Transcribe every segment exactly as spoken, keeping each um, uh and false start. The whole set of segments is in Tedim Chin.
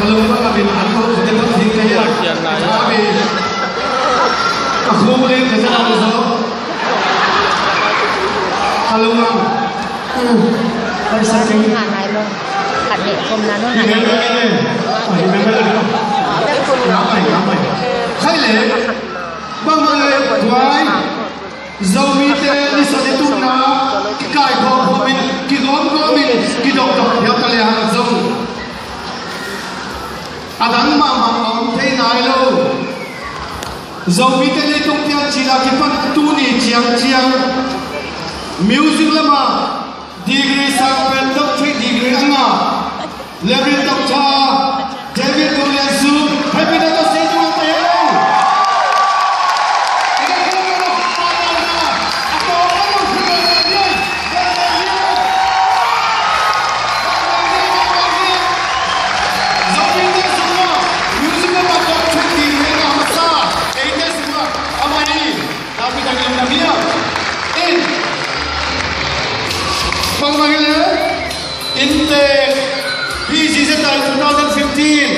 Lungdam a bin an ko te tak ding te ya. Abi. Ka khu le ka ta zo. Ka lungdam. Kan sa ting. Khat le khom na no na. Hi mel mel le. Hi mel mel le. Ngam mai, ngam mai. Khai le. Bang bang le tuai. Zomite ni sa ni tung na. Kikai khom khom in, kigom gom in, kidok dok ya ta le ha zong. A dang mahmah a om thei nai lo. Zomite leitung piancil a kipan tuni ciangciang music lamah degree sang pen doctorate degree a ngah Reverend Doctor David Kong Lian Sum, Happy Doctor Sing Kong Lian Sum. Inntek hi ziazia tai two thousand fifteen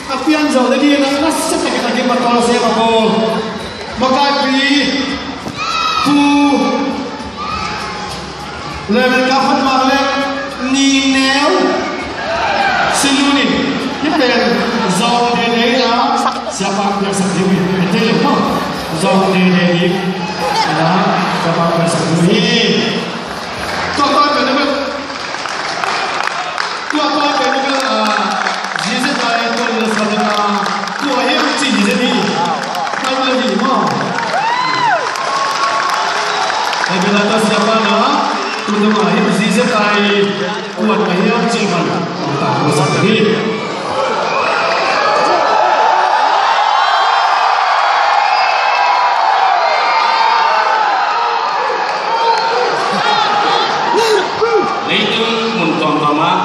a pian zo le ding a nasa takin a kipat pawl se ma ko. Makaipi pu le America khat mang le ni neu si lu ni. Hi pen zong de de la siapa piaksak ding hi. Te lo zong de de ni la siapa piaksak ding hi. Tua tua pen tua tua pen tua, ah, ziazia tai tua le sa le na tua hi ci ziazia ni. Tua le ni mo. Ai bela ta siapa na tu tu ma hi ziazia tai tua ma hi ci man. Ta ko sa ni. Leitung mun tuamtuam ah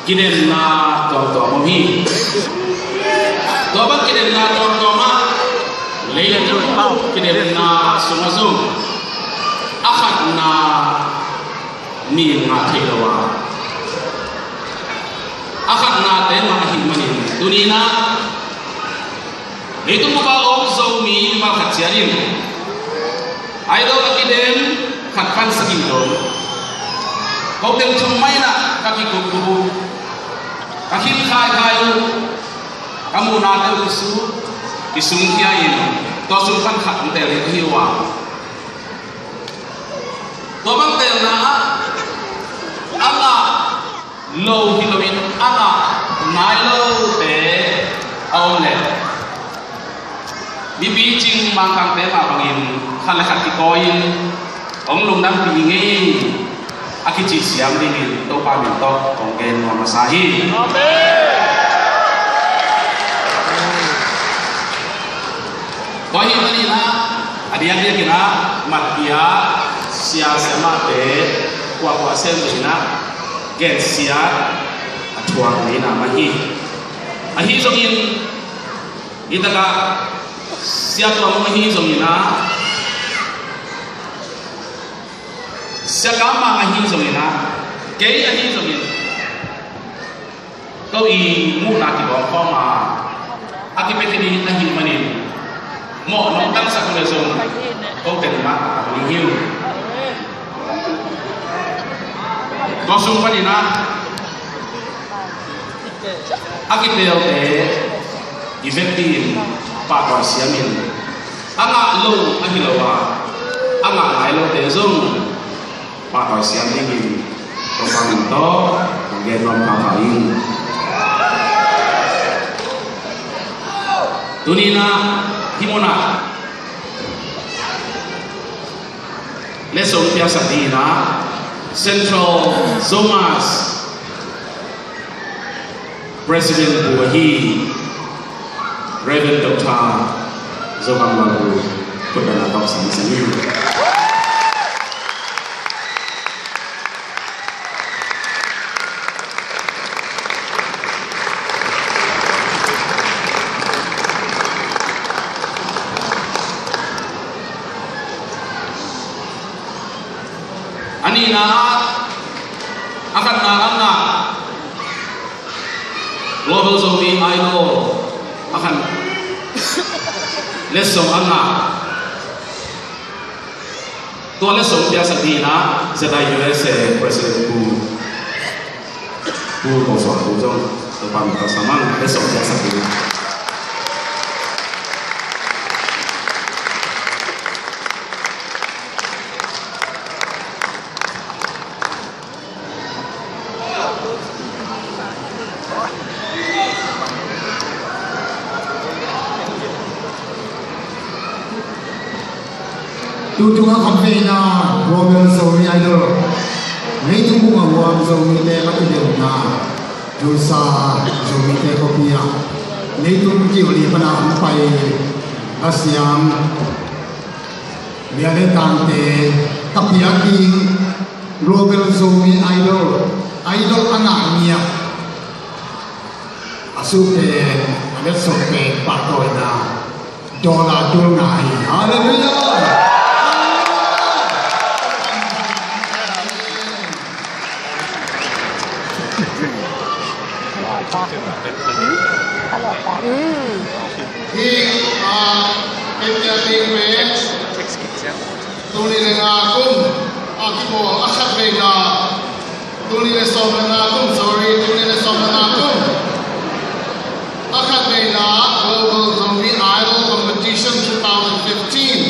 kidemna tuamtuam om hi. Tua bang kidemna tuamtuam ah leitung kidemna sungah zong a khatna mi ngah thei lo a, a khatnate mah ahih manin tuni-in ah leitung bup a om Zomi mimal khat ciat in Idol a kidem khat pansak in dong. Ko teng thum mah in ah ka kikup kup uh, ka khit khaikhai uh, ka muhnate uh kisu, kisungkhia in tua sung pan khat hong tel hi uh a. Tua bang telna ah a ngah lo hi loin a ngah nai lote a om leh mipi cing mangkangte mah bangin khat le khat kikawi-in hong lungdampih ing ei a kicih siam dingin Topa min tawh kong gen nuam masa hi. Amen. Tua ahih manin ah a diakdiakin ah matpia sia siamahte kuakua sem dingin ah gensiat a thuak ngeina mah hi. Ahi zongin hi takah Sia Tuam ahi zongin ah, Sia Kam Mang ahi zongin ah, kei ahi zongin ko i muhna kibawm khawm a, a kipia khin ahih manin mawh nong tangsak uh leh zong ko teng mah a hong hi uh. Tua sung panin ah a kiteelte i vekpi-in pahtawi siamin a ngah lo ahi lo a, a ngah nai lote zong pahtawi siam dingin Topa min tawh kong gen nuam pahpah ing. Tuni-in ah hih munah letsong piaksak dingin ah Central Zomus President pu ahi Reverend Doctor Zo Kam Lual pu khutbetna tawh sang sangin. A nihna ah a khatna a ngah Letsong a ngah, tua letsong piaksak dingin ah ZIUSA President Pu, Pu Kong Suan Pu zong Topa min thangsak mang, letsong piaksak dingin. Tutung a khamveina Global Zomi Idol, leitung bup a huam Zomite ka kidemna Tulsa Zomite khuapi ah leitung kiu li pana hong pai a siam liale tangte ka piak ding Global Zomi Idol, Idol a ngah mi ah a suk pen, a letsong pen pahtawina dollar tul nga hi. Halleluiah. Hih, ah, Kenya King Range, tul nih le nga kum a kibawl a khat veina, tul nih le sawm le nga kum, sorry, tul nih le sawm le nga kum a khat veina Global Zomi Idol Competition two thousand fifteen,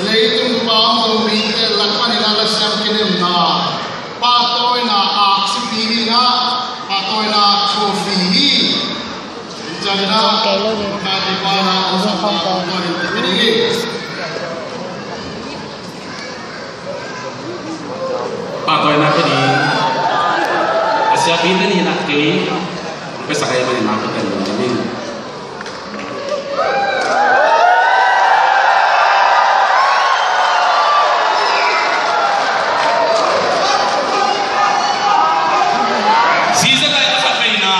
leitung bup a huam Zomite lak panin a la siam kidemna pahtawina aksi pi hi a, pahtawina trophy hi. Ciangin ah, ka ti pa na awsam na awsam na awsam na. Pahtawina pia ding a siapi te nih na kei pesa kai mani na pia ding. Season lai a khat veina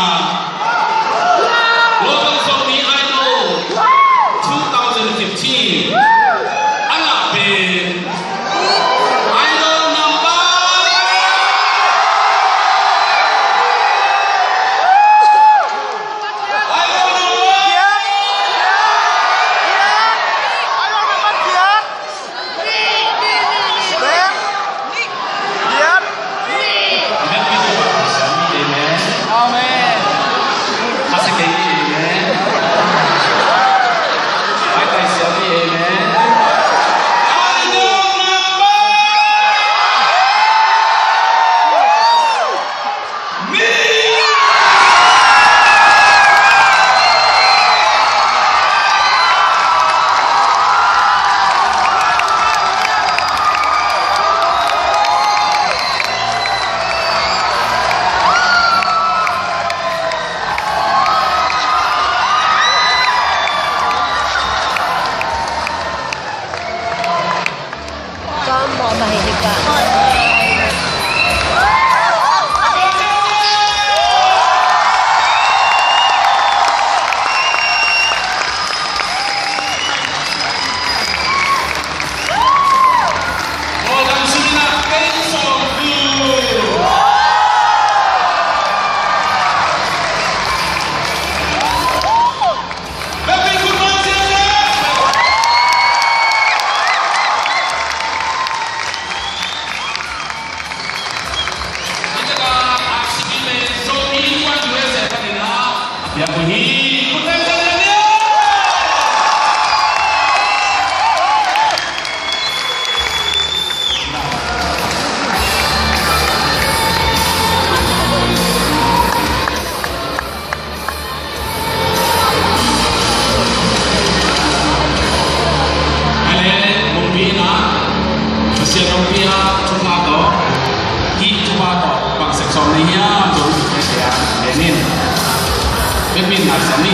Global Zomi Idol two thousand fifteen a ngah pen Idol number, Idol number, Idol number Amen. Pasian hong pia thupha tawh, hih thupha tawh bang sek sawm na hiam, Zomite a gen in. Biakpiin na siam ni.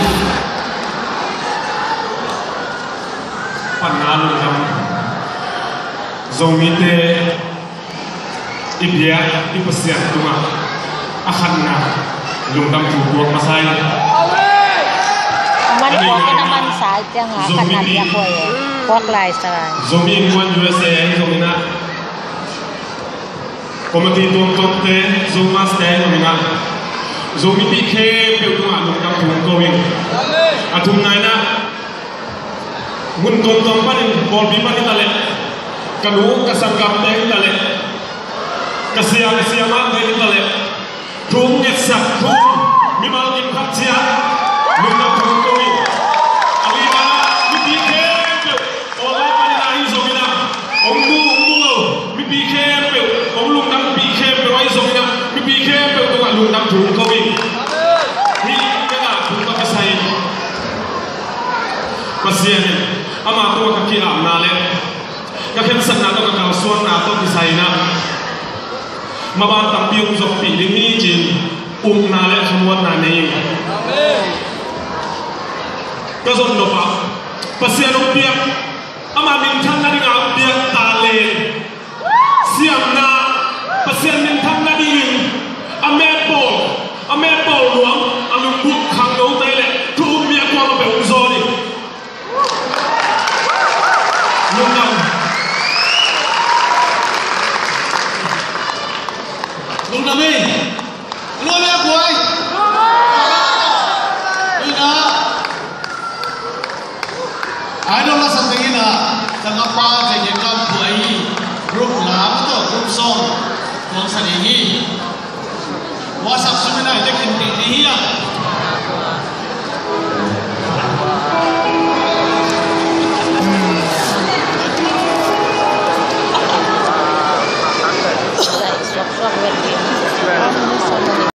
Panna lungdam. Zomite i biak i Pasian tungah a khatna lungdam thu puak masa hi. A man puak in a man sa ciang a khatna biak huai e. Puak lai sa lai. Zomi Innkuan U S A zong in ah, committee tuamtuamte, Zomas te zong in ah, Zomipih khempeuh tungah lungdam thu ko in. A thumna in ah, Hun tuamtuam panin, pawlpi pan hi ta leh, ka nu ka sanggamte hi ta leh, ka sia ka siamahte hi ta leh, thu hong ngetsak, thu mimal kim khat ciat lungdam thu hong ko hi. A lina mipi khempeuh, online panin ahi zongin ah, hong mu hong mu lo mipi khempeuh, hong lungdampih khempeuh ahi zongin ah, mipi khempeuh tungah lungdam thu hong ko hi. Hih tengah thu ka kisai in, Pasian in ama tungah ka ki-apna le ka khensatna tawh, ka kalsuanna tawh kisai in ah, maban tampi hong zongpih ding hi ci-in upna le thamuanna nei ing. Ka zon nopah Pasian hong piak, ama minthanna dingah hong piak talent, siamna, Pasian minthanna dingin a mekbawl, a mekbawl nuam, a lunggulh khangnote le thu ummi a kuamah peuh hong zawn hi. Lungdam. Lungdam hi. Lungdam hi a buai. Lungdam. Idol la sa tengin ah, tangapa tengin kan buai hi. Group lam tawh group song tuang sa ding hi. WhatsApp sung in ah i tekin pih ding hi ah.